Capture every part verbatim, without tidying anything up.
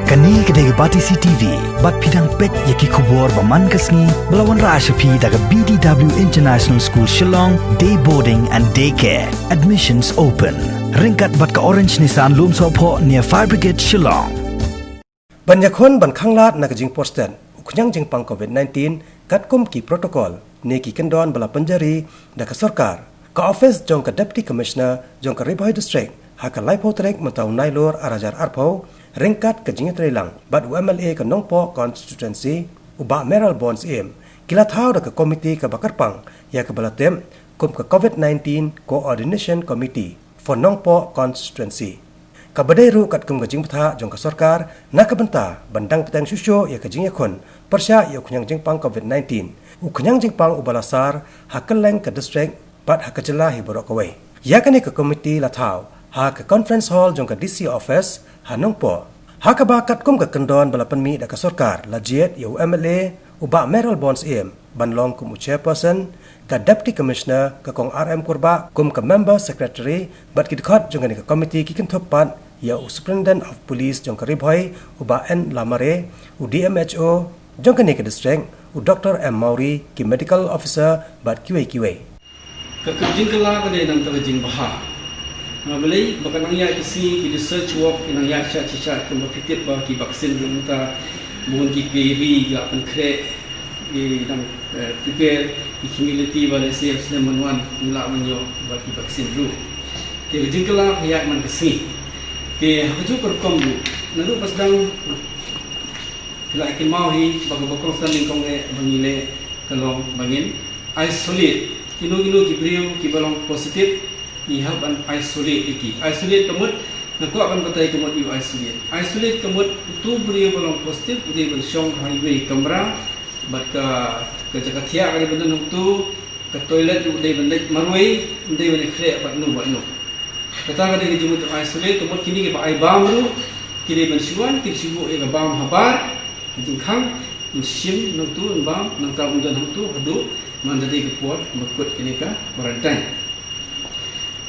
Kane ka dei ka Batesi T V, bad phi dang peit ïa ki khubor ba man ka sngi, ba la wanrah sha phi da ka B D W International School Shillong, Day Boarding and Day Care. Admissions open. Ryngkat bad ka Orange Nissan Lumsohphoh near Fire Brigade Shillong. Ban ïakhun ban khanglad na ka jingpor stet u khñiang jingpang COVID nineteen, katkum ki protocol ne ki kyndon ba la pynjari da ka sorkar, ka office jong ka Deputy Commissioner jong ka Ri Bhoi District, ha ka laiphew tarik mynta u Nailur ar hajar arphew, ryngkat ka jingïatreilang bad u M L A ka Nongpoh Constituency, u Bah Mayralborn Syiem, ki la thaw da ka komiti kaba kyrpang ïa kaba la tip kum ka COVID nineteen Coordination Committee for Nongpoh Constituency. Kaba dei ruh katkum ka jingbthah jong ka sorkar na ka bynta ban dang bteng shuh shuh ïa ka jingïakhun pyrshah ïa u khñiang jingpang COVID nineteen, u khñiang jingpang uba la sar ha kylleng ka district bad ha ka jylla hi baroh kawei. Ïa kane ka komiti la thaw ha ka conference hall jong ka D C office ha Nongpoh, ha kaba katkum ka kyndon ba la pynmih da ka sorkar, la jied ïa u M L A u Bah Mayralborn Syiem ban long kum u chairperson, ka Deputy Commissioner ka Kong R M Kurbah kum ka member secretary, bad ki dkhot jong kane ka komiti ki kynthup pat ïa u Superintendent of Police jong ka Ri Bhoi, u Bah N Lamare, u D M H O jong kane ka district, u Doctor M Mawrie, ki medical officer bad kiwei kiwei. Ka, ka jingkylla ka dei namar ka jingbha. Namar balei, ba ka nang ïaid ki sngi, ki research work ki nang ïaid shah shah shah, kumba phi tip ba ki vaccine ruh mynta bun ki, ki ri ki la pynkhreh, ki dang, eh, prepare, ki community ba lehse snem ban wan ngin lah ban ïoh bad ki vaccine ruh. Te ka jingkylla ka ïaid man ka sngi. Te ha kajuh ka rukom ruh, naduh ba sdang, phi la kynmaw hi ba kaba kongsan nyngkong eh ba ngi leh ka long ba ngin isolate kino kino ki briew kiba long positive, ngi hap ban isolate ïa ki. Isolate ka mut, nga kwah ban batai ka mut ïa u isolate. Isolate ka mut utu u briew ba long positive u dei ban shong ha iwei i kamra, bad ka, ka jaka thiah ka dei ban don hangtu, ka toilet ruh u dei ban leit marwei, ym dei ban ïakhleh bad no bad no. Kata ka dei ka jingmut isolate, ka mut kine kiba ai bam ruh ki dei ban shu wan, kin shu buh ïa ka bam habar, ha jingkhang, yn shim na utu, yn bam, nangta un don hangtu haduh man da dei ka por ba kut kane ka quarantine.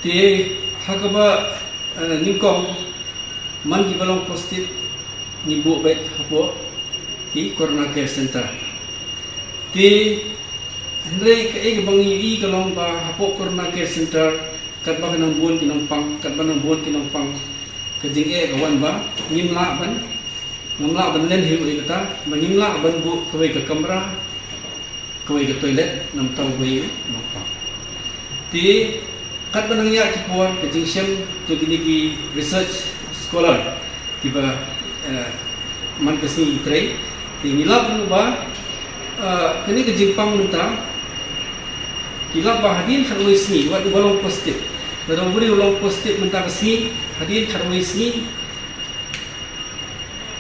Te ha kaba, eh, nyngkong, man kiba long positive ngi buh beit hapoh ki Corona Care Center. Te hynrei kaei kaba ngi ïohi ka long ba hapoh Corona Care Center, katba ka nang bun ki nongpang, katba nang bun ki nongpang, ka jingeh ka wan ba ngim lah ban, ngim lah ban len hi ruh ïa kata, ba ngim lah ban buh kawei ka kamra, kawei ka toilet namar uwei u nongpang. Te katba nang ïaid ki por, ka jingshem jong kine ki research scholar kiba, eh, man ka sngi ki trei, te ngi lap ruh ba, eh, kane ka jingpang mynta, ki lap ba hadien khatwei sngi, wat uba long positive, lada u briew u long positive mynta ka sngi, hadien khatwei sngi,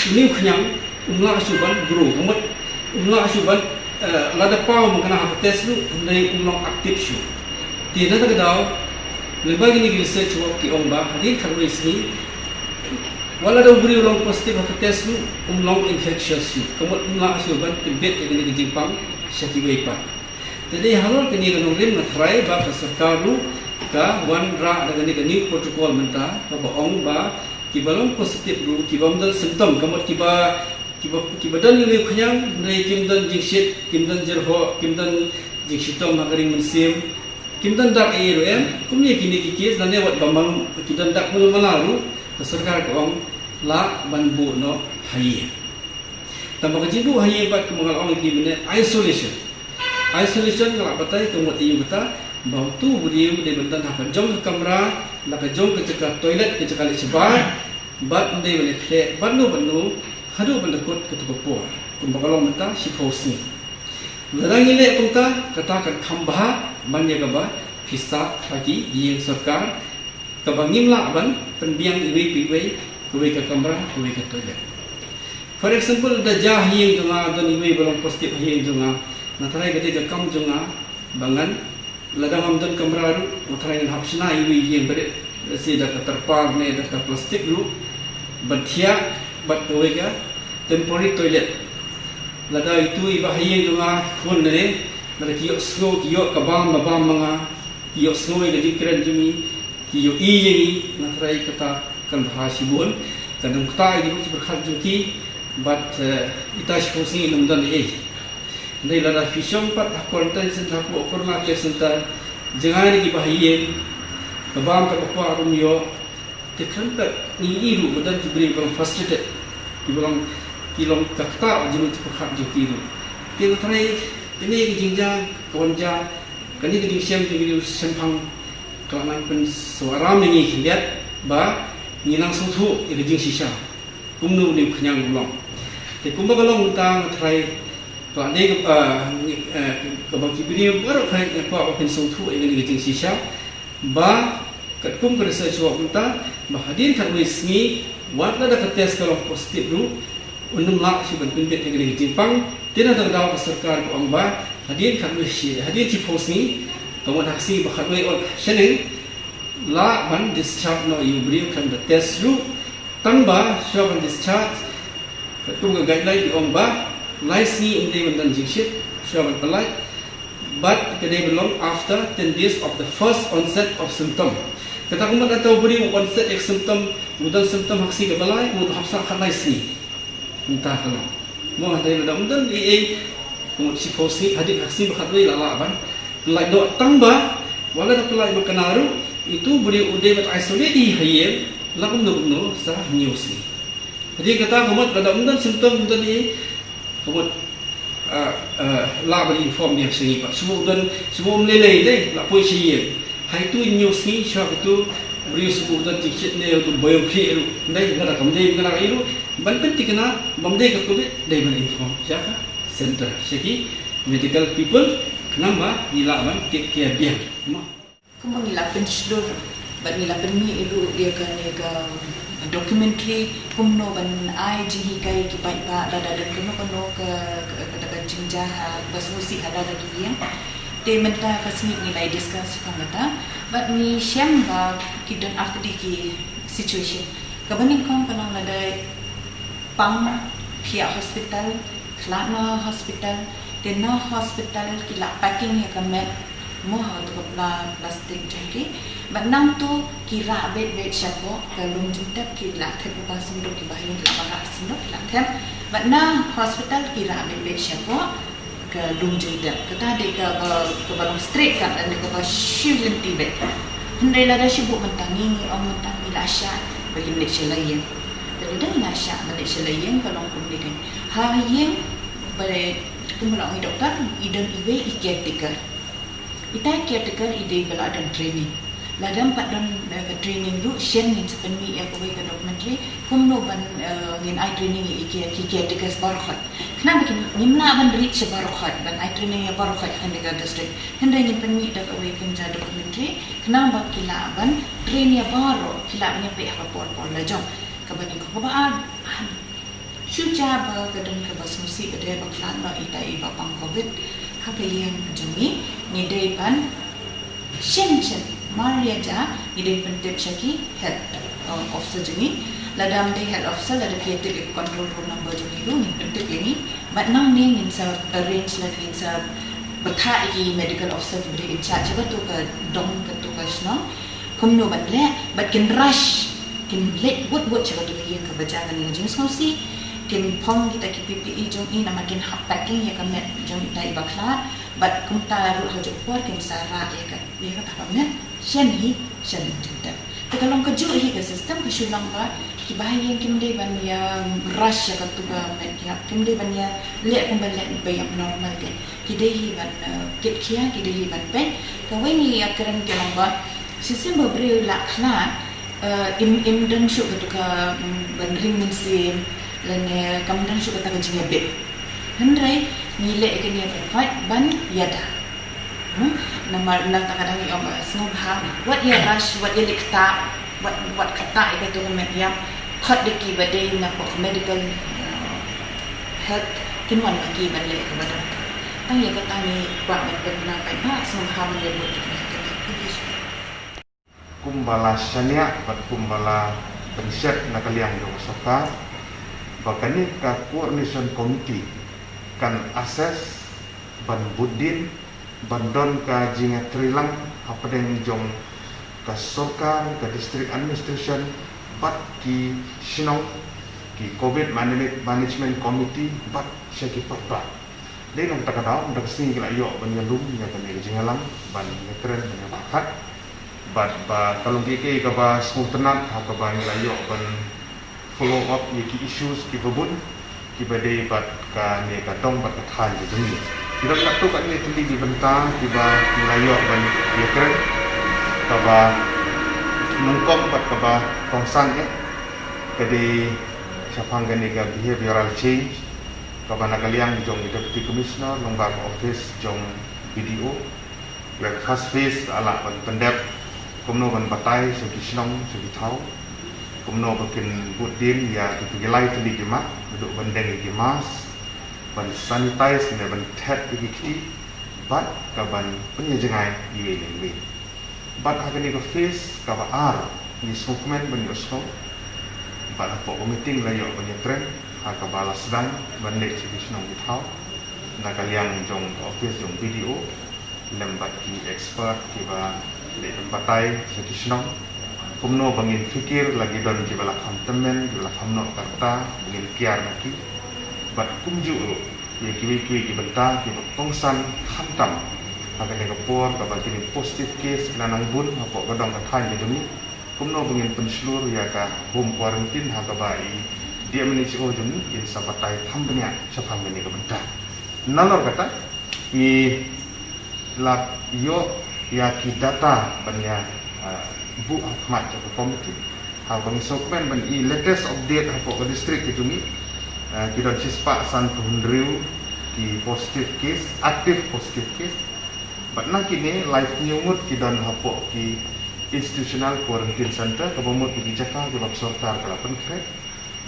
une u khñiang um lah shuh ban grow, ka mut um lah shuh ban, eh, lada paw man kane ha ka test ruh, hynrei um long active shuh. Te na kata ka daw, lyngba kine ki research work ki ong ba hadien khatwei sngi, wat lada u briew u long positive ha ka test ruh, um long infectious shuh, ka mut um lah shuh ban pynbit ïa kane ka jingpang sha kiwei pat. Te dei halor kane ka nongrim nga tharai ba ka sorkar ruh ka wanrah da kane ka new protocol mynta, kaba ong ba kiba long positive ruh, kibym don symptom, ka mut kiba, kiba, kiba don ïa une u khñiang hynrei kim don jingshit, kim don jyrhoh, kim don jingshitom ha ka ri mynsiem, kim don dak ei ei ruh em, kumne kine ki case, lane wat ba man ki don dak mano mano ruh, ka sorkar ka ong lah ban buh noh ha ïing. Tangba ka jingbuh ha ïing pat, kumba nga la ong ïa phi mynne, isolation. Isolation nga la batai ka mut ïa u kata ba utu u briew u dei ban don ha ka jong ka kamra, na ka jong ka jaka toilet, ka jaka leit shabar, bad ym dei ban ïakhleh bad no bad no haduh ban da kut katu ka por, kumba ka long mynta shiphew sngi. Lada ngi leh kumta, kata kan kham bha ban ïa kaba phi sah ha ki ïing sorkar, kaba ngim lah ban pynbiang iwei pa iwei, kawei ka kamra, kawei ka toilet. For example, lada jia ha ïing jong nga don iwei ba long positive ha ïing jong nga, nga tharai ka dei ka kam jong nga ba ngan, lada ngam don kamra ruh, nga tharai ngan hap shna iwei ïing ba rit, lehse da ka tirpal ne da ka plastik ruh, ban thiah bad kawei ka temporary toilet. Lada itu iba ha ïing jong nga khun ne, lada ki ïohsngew, ki ïoh ka bam ba bam ma nga, ki ïohsngew ïa ka jingkren jong ngi, ki ïohi ïa ngi, nga tharai kata kan bha shibun. Ka dang kata ïa ki pyrkhat jong ki, bad, eh, ita shiphew sngi ym don ei. Hynrei lada phi shong pat ha quarantine center, ha corona care center, jngai na ki bahaïing, ka bam ka ba kwah ruh ym ïoh, te khlem pat ngi ïohi ruh ba don ki briew ba long frustrated, ki ba long, ki long ka kata jong ki pyrkhat jong ki ruh. Te nga tharai kane ka jingjia ka wan jia, kane ka jingshem jong ki briew shemphang, ka la nang pynsngewsarong ïa ngi khyndiat ba ngin nang sngewthuh ïa ka jingshisha. Kumno une u khñiang u long. Te kumba ka long mynta nga tharai ka la dei ka, ah, eh, kaba ki briew baroh ka kwah ba phin sngewthuh ïa kane ka jingshisha. Ba katkum ka research u ong mynta ba hadien khatwei sngi, wat lada ka test ka long positive ruh, un ym lah shuh ban pynbit ïa kane ka jingpang. Te na ka daw ka sorkar ka ong ba hadien khatwei shi, hadien shiphew sngi, ka mut ha ka sngi ba khatwei ong shaneng, lah ban discharge noh ïa u briew khlem da test ruh. Tang ba shuwa ban discharge, katkum ka guideline ki ong ba lai sngi ym dei ban don jingshit shuwa ban pyllait. Bad ka dei ban long after ten days of the first onset of symptom. Kata ka mut lada u briew u onset ïa ka symptom, u don symptom ha ka sngi kaba lai, u hap sah khatlai sngi. Mynta ka long. Mo, hynrei lada ym don ei ei, ka mut shiphew sngi, hadien ha ka sngi ba khatwei la lah ban pyllait noh. Tang ba wat lada pyllait ma kane ruh, itu u briew u dei ban isolate hi ha ïing la kumno kumno sa hynñiew sngi. Hadien kata ka mut lada ym don symptom, ym don ei ei, ka mut, ah, ah, lah ban inform biang sha ngi pat. Shu mut don, shu mut ym lei lei dei, la poi sha ïing. Ha itu hynñiew sngi shuwa katu u briew shu mut don jingshit ne u don biang phi ruh. Dei, lada kam dei kane ruh, ban pynthikna ba ym dei ka covid, dei ban inform sha ka center, sha ki medical people, khnang ba ngi lah ban take care biang. Mo. Kumba ngi la pynshlur bad ngi la pynmih ruh ïa kane ka documentary kumno ban ai jinghikai ki paidbah lada don kano kano ka, ka, ka, ka jingjia ha ba sngewsih ha la ki ïing. Te mynta ka sngi ngi la discuss shaphang kata bad ngi shem ba ki don artylli ki situation. Kaba nyngkong ka long lada pang phi ïa hospital, khlad na hospital, te na hospital ki la packing ïa ka met mo ha katu ka pla-, plastic jong ki. Bad nangtu ki rah beit beit shapoh ka lum jingtep, ki la thep, u ba sngewduk, ki bahaïing ki la ba rah sngewduk, ki la thep. Bad na hospital ki rah beit beit shapoh ka lum jingtep. Kata dei kaba, kaba long straight kat, dei kaba shu lynti beit. Hynrei lada shu buh mynta ngi, ngi ong mynta ngi la shah ba ngin leit sha la ïing. Te lada ngi la shah ba leit sha la ïing ka long kumne kan. Ha ïing ba dei kumba la ong i doktor, i don iwei i caretaker. Ita i caretaker i dei ba la don training. Lada ym pat don, eh, ka training ruh, shen ngin sa pynmih ïa kawei ka documentary kumno ban, eh, ngin ai training ïa ki, ki caretakers baroh khoit. Khnang ba kin, ngim lah ban reach sha baroh khoit, ban ai training ïa baroh khoit ha kane ka district. Hynrei ngin pynmih da kawei kynja documentary khnang ba ki lah ban train ïa baroh, ki lah ban ïa peit ha ka por por la jong. Kaba nyngkong. Kaba ar, ar, shu jia ba ka don kaba sngewsih ka dei ba khlad noh ita i ba pang covid ha ka ïing jong ngi, ngi dei ban shen shen mar ïa jia ngi dei pyntip sha ki health, uh, officer jong ngi. Lada ym dei health officer, lada phi ïa tip ïa ka control room number jong ngi ruh ngin pyntip ïa ngi. Bad nangne ngin sa arrange lane ngin sa bthah ïa ki medical officer kiba dei in charge sha katu ka dong, katu ka shnong, kumno ban leh bad kin rush, kin leit wut wut sha katu ka ïing kaba jia kane ka jingsngewsih, kin phong kita ki P P E jong i, namar kin hap packing ïa ka met jong ita i ba khlad. Bad kumta ruh ha kajuh ka por kin sa rah ïa ka, ïa kata ka met shen hi sha lum jingtep. Te ka long kajuh hi ka system, ka shu long ba ki bahaïing kim dei ban ïa rush ïa katu ka met ïap, kim dei ban ïa leh kumba leh ba ïap normal te. Ki dei hi ban, eh, kit khia, ki dei hi ban peit. Kawei ngi ïa kren ka long ba shisien ba briew la khlad, eh, im, im don shuh katu ka, mm, ban ring mynsiem lane kam don shuh kata ka jingïabit. Hynrei ngi leh ïa kane baroh khoit ban ïada. Hmm? Namar nangta ka dang ïa ong ba sngewbha wat ïa rush, wat ïa leh ktah, wat, wat ktah ïa katu ka met ïap. Khot da kiba dei na pok medical, uh, health, kin wan ma ki ban leh kaba dang. Tang ïa kata ngi kwah ban pynbna paidbah, sngewbha ban ïa bud ïa kane. Kumba la shaniah bad kumba la pynshet na ka liang jong ka sorkar ba kane ka coordination committee kan assess ban bud dien, ban don ka jingïatreilang hapdeng jong ka sorkar, ka district administration bad ki shnong, ki Covid Manage- Management Committee bad sha ki paidbah. Dei na kata ka daw, na kata ka sngi ki la ïoh ban ïalum ïa kane ka jingïalang ban ïakren ban ïapyrkhat bad ba ka long kiei kiei kaba sngewtynnat ha kaba ngi la ïoh ban follow up ïa ki issues kiba bun kiba dei bad kane ka dong bad ka thaiñ ka jong ngi. Ki don katto katne tylli ki bynta kiba ngi la ïoh ban ïakren, kaba nyngkong bad kaba kongsan eh ka dei shaphang kane ka behavioral change kaba na ka liang jong i Deputy Commissioner lyngba ka office jong B D O. Ïa ka first phase ka lah ban pyndep kumno ban batai sha ki shnong sha ki thaw kumno ba kin bud dien ïa kito ki lai tylli ki mat, naduh ban deng ïa ki mask, ban sanitize ne ban thet ïa ki kti bad ka ban pynïajngai iwei na iwei. Bad ha kane ka phase kaba ar ngi sngewkmen ban ïohsngew bad hapoh ka meeting la ïoh ban ïakren ha kaba la sdang ban leit sha ki shnong ki thaw na ka liang jong ka office jong B D O lem bad ki expert kiba leit ban batai sha ki shnong kumno ba ngin fikir la ki don kiba la kham tymmen, kiba la kham noh ka rta, ba ngin kiar na ki. Bad kumjuh ruh ïa kiwei kiwei ki bynta kiba kongsan khamtam ha kane ka por kaba kine positive case ki la nang bun hapoh ka dong ka thaiñ ka jong ngi, kumno ba ngin pynshlur ïa ka home quarantine ha kaba i D M and H O jong ngi kin sa batai kham bniah shaphang kane ka bynta. Nalor kata ngi la ïoh ïa ki data ban ïa, ah, buh ha khmat jong ka committee. Ha ba ngi sngewkmen ban i latest update hapoh ka district ka jong ngi, ah, ki don shispah sanphew hynriew ki positive case, active positive case. Bad na kine laiphew hynñiew ngut ki don hapoh ki institutional quarantine center kaba mut ki jaka kiba ka sorkar ka la pynkhreh.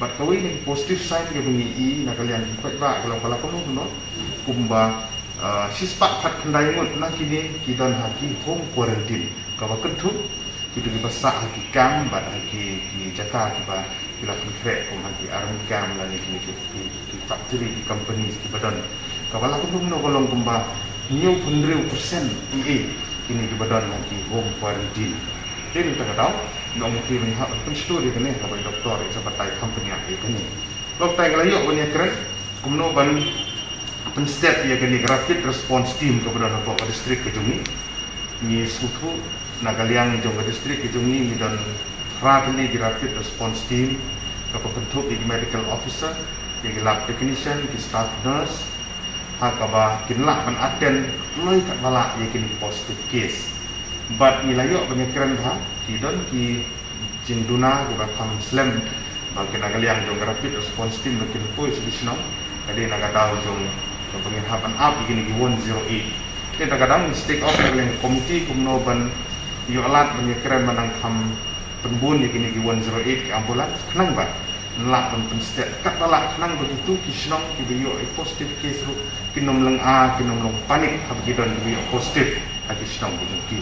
Bad kawei na ki positive sign kiba ngi i na ka liang ki paidbah ka long ba la kumno kumno kumba, ah, shispah khatkhyndai ngut na kine ki don ha ki home quarantine kaba kynthup kito kiba sah ha ki camp bad ha ki, ki jaka kiba ki la pynkhreh kum ha ki army camp lane kine ki, ki, ki factory, ki companies kiba don. Kaba la kumno kumno ka long kumba hynñiewphew hynriew percent i i kine kiba don ha ki home quarantine. Dei na kata ka daw ngi ong ki ban hap pynshlur ïa kane kaba i doktor i sa batai kham bniah ïa kane. Lok tai ngi la ïoh ban ïakren kumno ban pynstet ïa kane ka rapid response team kaba don hapoh ka district ka jong ngi. Ngi sngewthuh na ka liang jong ka district ka jong ngi ngi don phra tylli ki rapid response team kaba kynthup ïa ki medical officer, ïa ki lab technician, ki staff nurse, ha kaba kin lah ban attend kloi katba lah ïa kine ki positive case. Bad ngi la ïoh ban ïakren bha ki don ki jingduna kiba kham slem ba ki na ka liang jong ka rapid response team ba kin poi sha ki shnong. Ka dei na ka daw jong kaba ngin hap ban ap ïa kine ki one zero eight. Te na ka daw ngi stick off na ka liang ka committee kumno ban ïoh lad ban ïakren ban nang kham pynbun ïa kine ki one zero eight ki ambulance khnang ba ngi lah ban pynstet katba lah khnang ba kito ki shnong kiba ïoh ïa positive case ruh kin ym lynga, kin ym long panic haba ki don kiba ïoh positive ha ki shnong ki jong ki.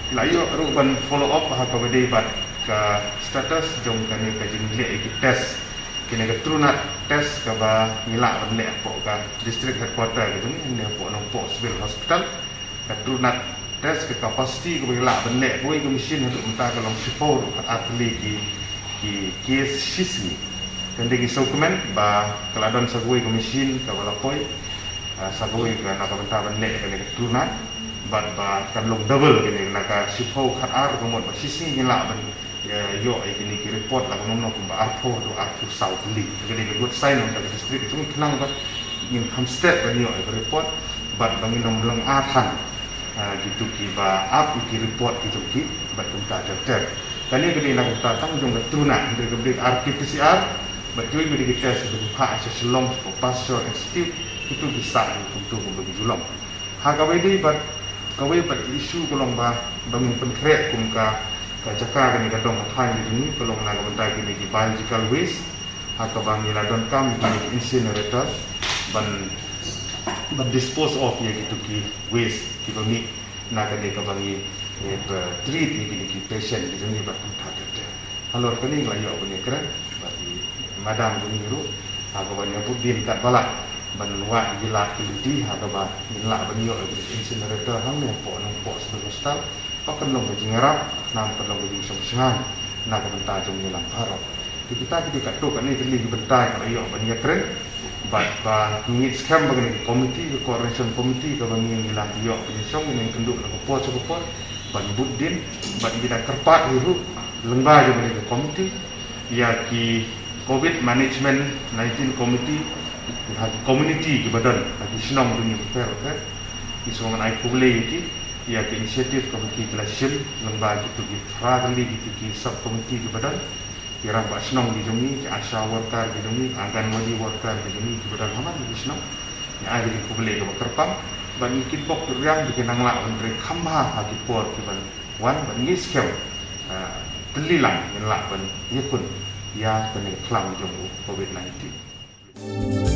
Ngi la ïoh ruh ban follow up ha kaba dei bad ka status jong kane ka jingleh ïa ki test, kane ka TrueNat test kaba ngi lah ban leh hapoh ka district headquarter ka jong ngi, ne hapoh Nongpoh Civil Hospital. Ka TrueNat test ka capacity kaba ngi lah ban leh kawei ka machine haduh mynta ka long shiphew ruh khatar tylli ki, ki case shi sngi. Te ngi sngewkmen ba ka la don sa kawei ka machine kaba la poi, ah, sa kawei ka na ka bynta ban leh kane ka TrueNat bad ba kan long double kane na ka shiphew khatar ka mut ba shi sngi ngi lah ban ïa, ïoh ïa kine ki report la kumno kumba arphew haduh arphew saw tylli. Ka dei ka good sign na ka district jong ngi khnang ba ngin kham stet ban ïoh ïa ka report bad ba ngin ym lynga than, ah, kito kiba ap ïa ki report ki jong ki bad kumta ter ter. Kane ka dei na kumta tang jong ka TrueNat, hynrei ka dei ka R T P C R bad kiwei kiwei ki test kiba ki phah sha Shillong sha Pasteur Institute, kito ki sah kumto kumba ki ju long. Ha kawei dei bad kawei pat ka issue ka long ba, ba ngin pynkhreh kum ka, ka jaka kane ka dong ka thaiñ ka jong ngi ka long na ka bynta kine ki biological waste. Ha kaba ngi la donkam kine ki incinerator ban, ban dispose of ïa kito ki waste kiba mih na kane kaba ngi, eh, ba treat ïa kine ki patient ki jong ngi bad kumta ter ter. Halor kane ngi la ïoh ban ïakren bad i madam jong ngi ruh ha kaba ngi ïa bud dien katba lah ban wad ïa ki lad ki lynti ha kaba ngin lah ban ïoh ïa ki incinerator hangne hapoh Nongpoh Civil Hospital. Ba kan long ka jingïarap, khnang kan long ka jingshong shngaiñ na ka bynta jong ngi lang baroh. Te kita ki dei katto katne tylli ki bynta kaba ïoh ban ïakren bad ba ngi ngeit skhem ba kane ka committee, ka coordination committee kaba ngi ngi la ïoh pynshong ïa ngi kynduh na ka por sha ka por ban bud dien bad ngi da kyrpad hi ruh lyngba jong kane ka committee ïa ki Covid Management nineteen Committee ha ki community kiba don ha ki shnong jong ngi bapher bapher. Ngi sngewbha ban ai khublei ïa ki ïa ki initiative kaba ki la shim lyngba kito ki phra tylli kito ki sub committee kiba don. Ki rangbah shnong ki jong ngi, ki ASHA worker ki jong ngi, Anganwadi worker ki jong ngi kiba don ha man ki shnong. Ngi ai ïa ki khublei kaba kyrpang bad ngi kitbok riang ba kin nang lah ban trei kham bha ha ki por kiban wan bad ngi skhem, ah, tylli lang ngin lah ban ïakhun ïa kane ka khlam jong u Covid nineteen.